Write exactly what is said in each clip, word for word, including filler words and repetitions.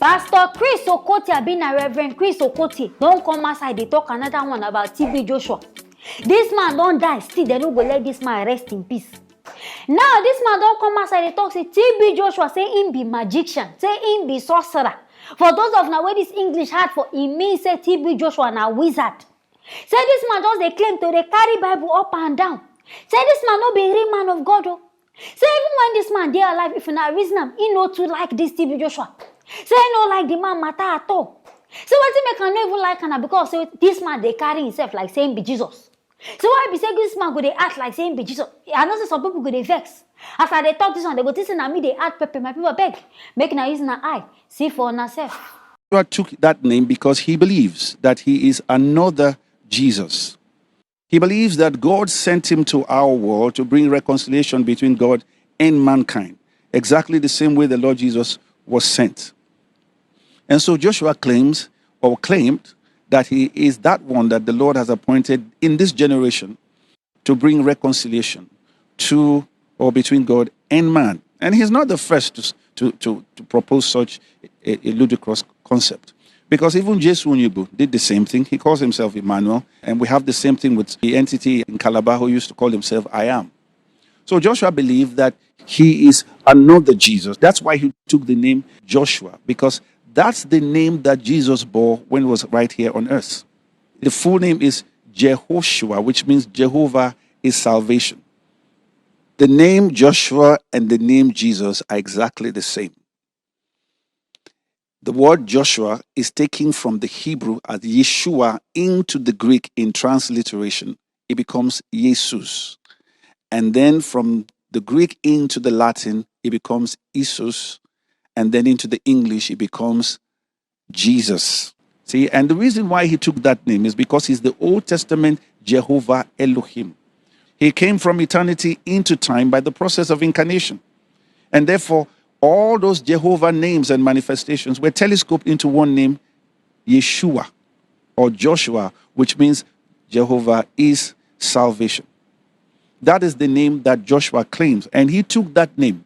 Pastor Chris Okotie, abi na Reverend Chris Okotie, don come outside dey talk another one about T B Joshua. This man don die, still dem no go let this man rest in peace. Now this man don come outside dey talk say T B Joshua, say him be magician, say him be sorcerer. For those of una wey this English hard for, e mean say T B Joshua na wizard. Say this man just dey claim to dey carry Bible up and down. Say this man no be real man of God o. Say even when this man dey alive, if una reason am, he no too like this T B Joshua. Say he no like the man matter at all. Say wetin make am no even like am na because say this man dey carry himself like say him be Jesus. So why be say this man go dey act like say him be Jesus? I know say some people go dey vex. As I dey talk this one, they go think say na me dey add pepper. My people, abeg, make una use una eye see for una sef. Joshua took that name because he believes that he is another Jesus. He believes that God sent him to our world to bring reconciliation between God and mankind, exactly the same way the Lord Jesus was sent. And so Joshua claims or claimed that he is that one that the Lord has appointed in this generation to bring reconciliation to or between God and man. And he's not the first to, to, to, to propose such a, a ludicrous concept. Because even Jesu Onyibo did the same thing. He calls himself Emmanuel, and we have the same thing with the entity in Calabar who used to call himself I Am. So Joshua believed that he is another Jesus. That's why he took the name Joshua, because that's the name that Jesus bore when he was right here on earth. The full name is Jehoshua, which means Jehovah is salvation. The name Joshua and the name Jesus are exactly the same. The word Joshua is taken from the Hebrew as Yeshua into the Greek in transliteration. It becomes Jesus. And then from the Greek into the Latin, it becomes Isus. And then into the English, it becomes Jesus. See, and the reason why he took that name is because he's the Old Testament Jehovah Elohim. He came from eternity into time by the process of incarnation. And therefore, all those Jehovah names and manifestations were telescoped into one name, Yeshua or Joshua, which means Jehovah is salvation. That is the name that Joshua claims. And he took that name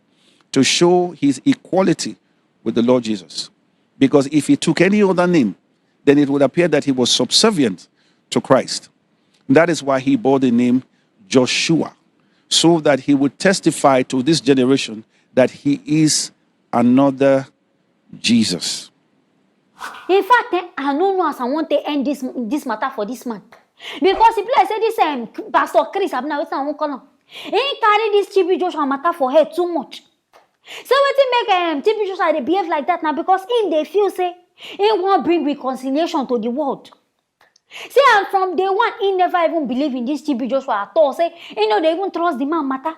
to show his equality with the Lord Jesus. Because if he took any other name, then it would appear that he was subservient to Christ. That is why he bore the name Joshua, so that he would testify to this generation that he is another Jesus. In fact, eh, I no know as I wan take end this, this matter for this man. Because e be like say this um, Pastor Chris, abi na wetin I wan call am, he carry this T B Joshua matter for head too much. So wetin make um, T B Joshua dey behave like that na because him dey feel say he wan bring reconciliation to the world. Say, and from day one, he never even believe in this T B Joshua at all. Say he no dey even trust the man matter.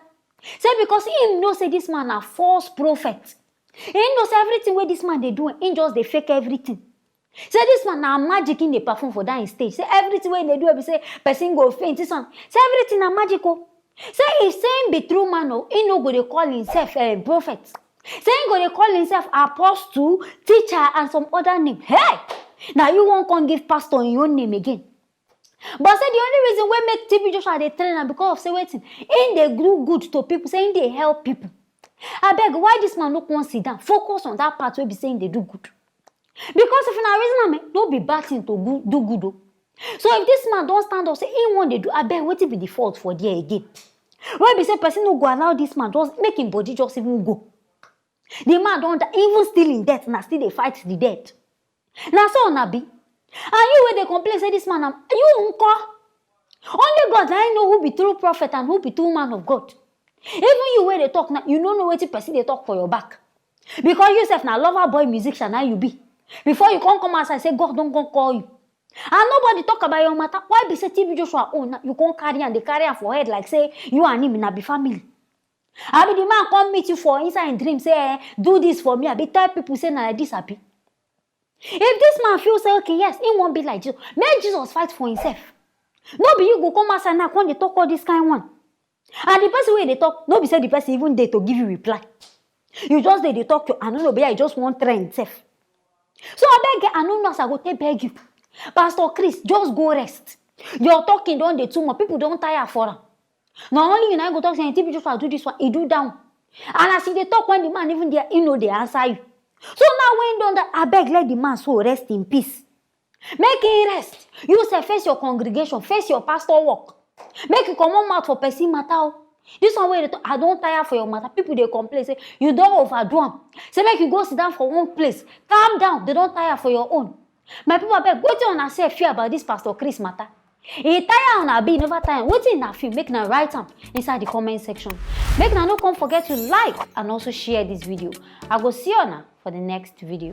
Say because him know say this man na false prophet. He know say everything wey this man dey do, he just dey fake everything. Say this man na magic he dey perform for that him stage. Say everything wey he dey do, be say person go faint. This one, say everything na magic o. Say if say him be true man o, he no go dey call himself a prophet. Say him go dey call himself apostle, teacher, and some other name. Hey! Now you wan come give pastor in your name again. But say the only reason wey make T B Joshua dey train am because of say wetin? He dey do good to people, say he dey help people. Abeg, why this man no come sit down, focus on that part wey be say he dey do good? Because if una reason am, eh, no be bad thing to go, do good o. So if this man don stand up say he wan dey do, abeg, wetin be the fault for there again? Wey be say person no go allow this man just make him body just even go. The man don die, even still in death, na still dey fight the death. Na so una be. And you wey dey complain say this man na you nko. Only God na him know who be true prophet and who be true man of God. Even you wey dey talk now, you no know wetin person dey talk for your back. Because you sef na lover boy musician na you be. Before you come come outside say God don come call you. And nobody talk about your matter. Why be say T B Joshua own now? You come carry am, dey carry am for head like say you and him na be family. Abi the man come meet you for inside him dream say, eh, do this for me. Abi tell people say na like this, abi. If this man feel say, okay, yes, he wan be like Jesus, make Jesus fight for himself. No be you go come outside now, come dey talk all this kind one. And the person wey dey talk, no be say the person even dey to give you reply. You just dey dey talk, you, I no know, be I just wan trend sef. So abeg, I no know as I go take beg you. Pastor Chris, just go rest. Your talking don dey too much. People don tire for am. Na only you na go talk say, "T B Joshua do this one, he do that one." And as you dey talk, when the man even there, he no dey answer you. So now when don die, abeg, let the man soul rest in peace. Make him rest. You sef, face your congregation, face your pastor work. Make you comot mouth for person matter o. This one wey you dey talk, I don tire for your matter. People dey complain say you don overdo am. Say make you go sit down for one place. Calm down, they don tire for your own. My people, abeg, wetin una sef feel about this Pastor Chris matter? E tire una abi e never tire? Wetin una feel? Make una write am inside the comment section. Make una no come forget to like and also share this video. I go see una for the next video.